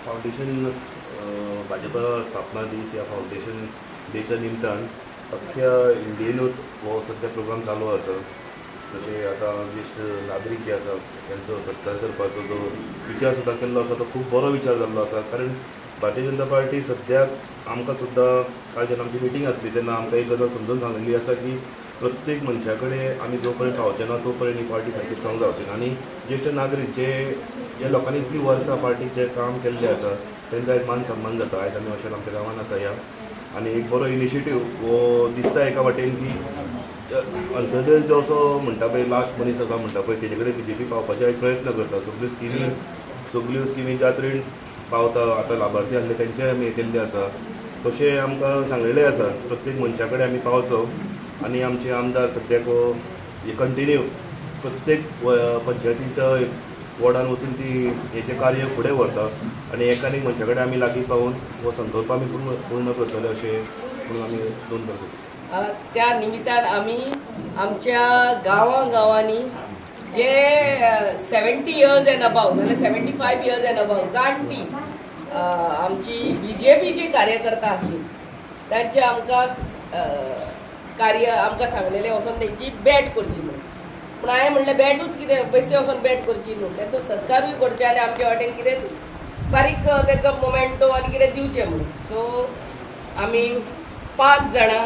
Foundation Bhajpa स्थापना दीस ह्या फावंडेशन डेच्या निमतान अख्ख्या इंडियेनूच हो सद्या प्रोग्राम चालू आसा. तशें आतां ज्येश्ठ नागरीक जे आसा तांचो सत्कार करपाचो जो विचार सुद्दां केल्लो आसा तो खूब बरो विचार जाल्लो आसा. कारण भारतीय जनता पार्टी सद्याक आमकां सुद्दां काल जेन्ना आमची मिटींग आसली तेन्ना आमकां एक गजाल समजून सांगिल्ली आसा की प्रत्येक मनशा कडेन आमी जो पर्यंत पावचे ना तो पर्यंत ही पार्टी सारकी स्ट्रॉंग जावची ना. आनी ज्येश्ठ नागरीक जे ज्या लोकांनी इतलीं वर्सां पार्टीक जें काम केल्लें आसा तांकां एक मान सन्मान जाता. आयज आमी अशें आमच्या गांवांत आसा ह्या आनी एक बरो इनिशिएटीव हो दिसता एका वाटेन की अंत्योदय जो असो म्हणटा पळय लास्ट मनीस आसा म्हणटा पळय तेजे कडेन बीजेपी पावपाचे आयज प्रयत्न करता. सगल्यो स्किमी ज्या तरेन पावता आतां लाभार्थी आहले तेंचे आमी हें केल्लें आसा. तशें आमकां सांगलेलें आसा प्रत्येक मनशा कडेन आमी पावचो आनी आमचे आमदार सद्याक हे कंटिन्यू प्रत्येक पंचायतीच्या वॉर्डान वचून ती हेचें कार्य फुडें व्हरता आनी एकान एक मनशा कडेन आमी लागीं पावून हो संकल्प आमी पूर्ण करतले अशें म्हणून आमी दोन करतले. त्या निमित्तान आमी आमच्या गांवां गांवांनी जे 70 इयर्स एंड अबाव नाल्यार 75 इयर्स एंड अबाव जाणटी आमची बीजेपीची कार्यकर्ता आसली तांचे आमकां कार्य आमकां सांगलेलें वचोन तेंची बॅट करची म्हणून. पूण हांवें म्हणलें बॅटूच कितें बेश्टे वचोन बॅट करची न्हू, तेंचो सत्कारूय करचें आनी आमचे वाटेन कितें बारीक तेंकां मोमेंटो आनी कितें दिवचें म्हणून. सो आमी 5 जाणां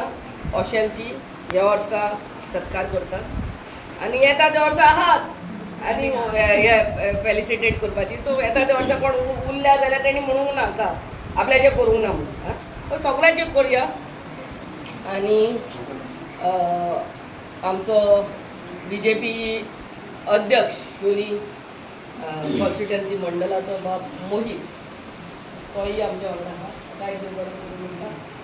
ओशेलची ह्या वर्सा सत्कार करतात आनी येता त्या वर्सा आहात आनी हे फेलिसिटेट करपाची. सो येता त्या वर्सा कोण उरल्या जाल्यार तेणी म्हणूंक नाका आपल्याचें करूंक ना म्हणून, सगळ्यांचें करुया. आनी आमचो बीजेपी अध्यक्ष शिवली कॉन्स्टिट्युएन्सी मंडळाचो बाब मोहीत तोय आमच्या वांगडा आहा.